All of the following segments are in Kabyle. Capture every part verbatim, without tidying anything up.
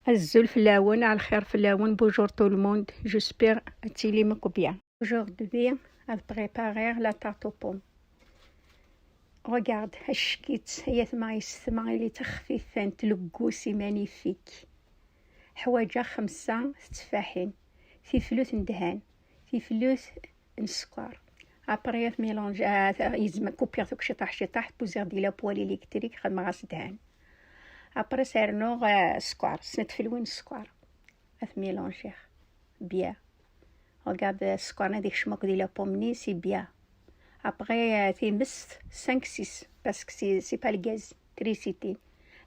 Azul fell-awen, ɛelxir fell-awen, bonjour tout le monde, j'espère ad tilim akk bien. Aujourd'hui, ad prépariɣ la tarte aux pommes. Regarde, ackit, ay atma yessetma, il est très xfifant, le goût c'est magnifique. Ḥwaǧeɣ xemsa tetteffaḥin, tiflut n ddhan, tiflut n sskeṛ. Après, ad mélange, ah, yezmer kupiɣ-t akk ciṭaḥ ciṭaḥ, puziɣ di la poêle électrique, xedmeɣ-as ddhan. Après, ad rnuɣ, ah, sskeṛ, snat tfelwin n sskeṛ. Ad mélangiɣ bien. Regarde, sskeṛ ad ikcem akk di la pomme-nni, c'est bien. Après, euh, timest cinq six, parce que c'est, c'est pas le gaz, trisiti.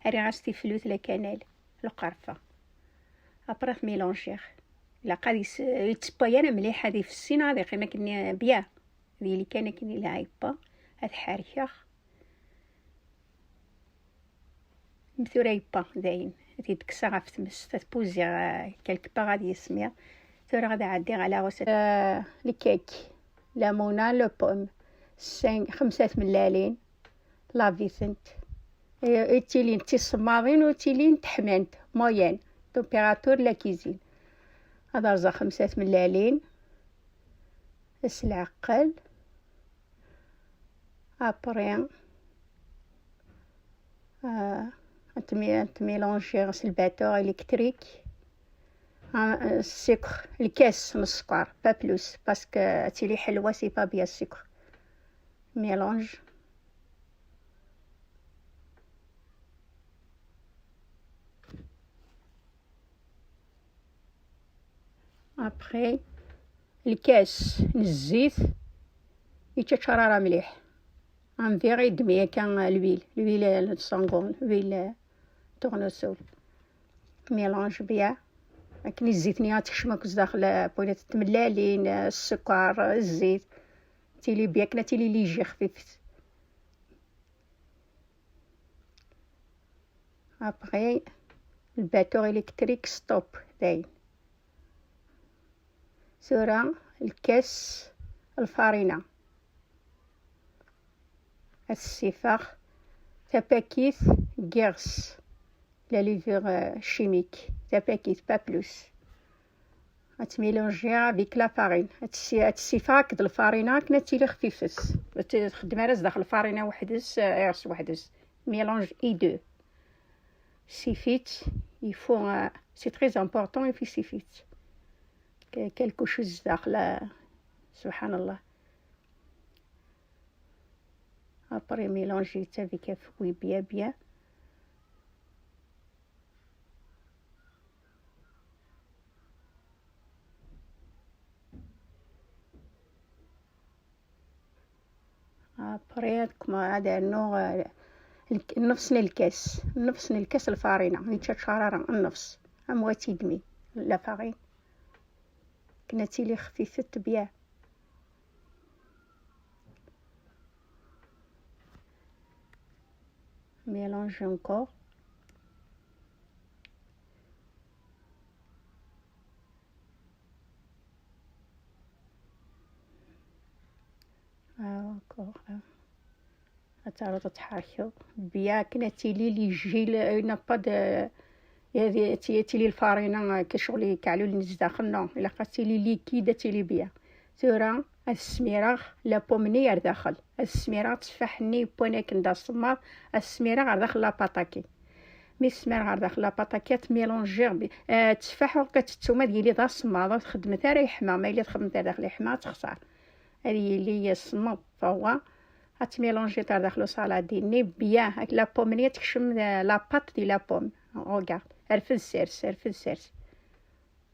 Rriɣ-as tiflut, la cannelle, lqerfa. Après, ad mélangiɣ. Ilaq ad yes-, yettewwa ara mliḥ, ad ifessi neɣ ad iqqim akken bien. Ad yili kan akken yelha yewwa, ad ḥerkeɣ. Mi tura yewwa, dayen, ad t-id-kkseɣ ɣef tmest, ad puziɣ, euh, quelque part ad yismiḍ. Tura ad ɛeddiɣ ɣer la recette. Euh, le cake, la mona, le pomme, cinq, xemsa tmellalin, lavitent. Eh, ad tilin d tisemmaḍin, ur tilin d teḥmant, moyenne, température de la cuisine. Ad rẓeɣ xemsa tmellalin s leɛqel. Après, euh, ad t-mi-, ad t-mélangiɣ s le batteur électrique. Ah, euh, sskeṛ, lkas n sskeṛ, pas plus, parce que ad tili ḥelwa, c'est pas bien sskeṛ. Mélange. Après, lkas n zzit, yettčaččar ara mliḥ. Un verre et demi akka l'huile, l'huile de sangon, l'huile tournesol. Mélange bien. Akken zzit-nni ad tekcem akk zdaxel, euh, poilet tmellalin, euh, sskeṛ, euh, zzit. Tili bien, akken ad tili léger, xfifet. Après, le batteur électrique stop, dayen. Tura, lkas lfarina. Ad ssifeɣ tapakit n yiɣes, la levure, euh, chimique, tapakit, pas plus. Ad tt-mélangiɣ avec la farine. Ad tt-, ad tt-ssifeɣ akked lfarina akken ad tili xfifet. Ur tt-, txeddem ara zdaxel lfarina weḥd-s, euh, iɣes weḥd-s. Mélange les deux. Sifit, il faut, euh, c'est très important, il faut sifit. Que-, quelque chose zdaxel, euh, subhanallah. Après, mélanger ça avec, oui, bien, bien. Après, ad kem-, ad rnuɣ, euh, lk-, nnefs n lkas, nnefs n lkas lfarina, ur yettččar ara, nnefs, à moitié et demi, la farine. Akken ad tili xfifet bien. Mélange encore. Ah, encore, ah. Ad taruḍ ad tḥerkeḍ. Bien akken ad tili léger, n'a pas de, ad ti-, ad tili lfarina, euh, que ccɣel yekkɛlul zdaxel, non. Ilaq ad tili liquide, ad tili bien. Tura, ad smireɣ la pomme-nni ar daxel. Ad smireɣ tteffaḥ-nni yewwan akken d asemmaḍ, ad smireɣ ar daxel la pâte-agi. Mi smireɣ ar daxel la pâte-agi, ad t-mélanger bi-, euh, tteffaḥ ur k-tettum ad yili d asemmaḍ, ur txeddmet ara yeḥma, ma yella txeddmet ar daxel yeḥma, ad texṣer. Ad yili semmeḍ, فهو. Ad tmélangiḍ ar daxel usaladi-nni bien, ak la pomme-nni ad tekcem, euh, la pâte di la pomme. Regarde, rfed sers, rfed sers.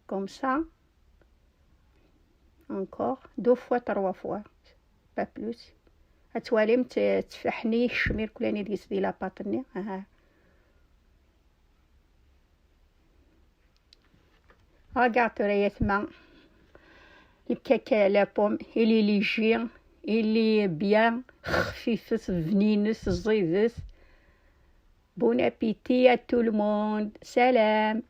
Comme ça. Encore, deux fois, trois fois. Pas plus. Ad twalim t-, tteffaḥ-nni yekcem irkelli deg-s di la pâte-nni. Aha. Regarde tura ay atma. Le cake à la pomme, il est léger, il est bien, xfifet, bninet, ẓidet. Bon appétit à tout le monde. Salam.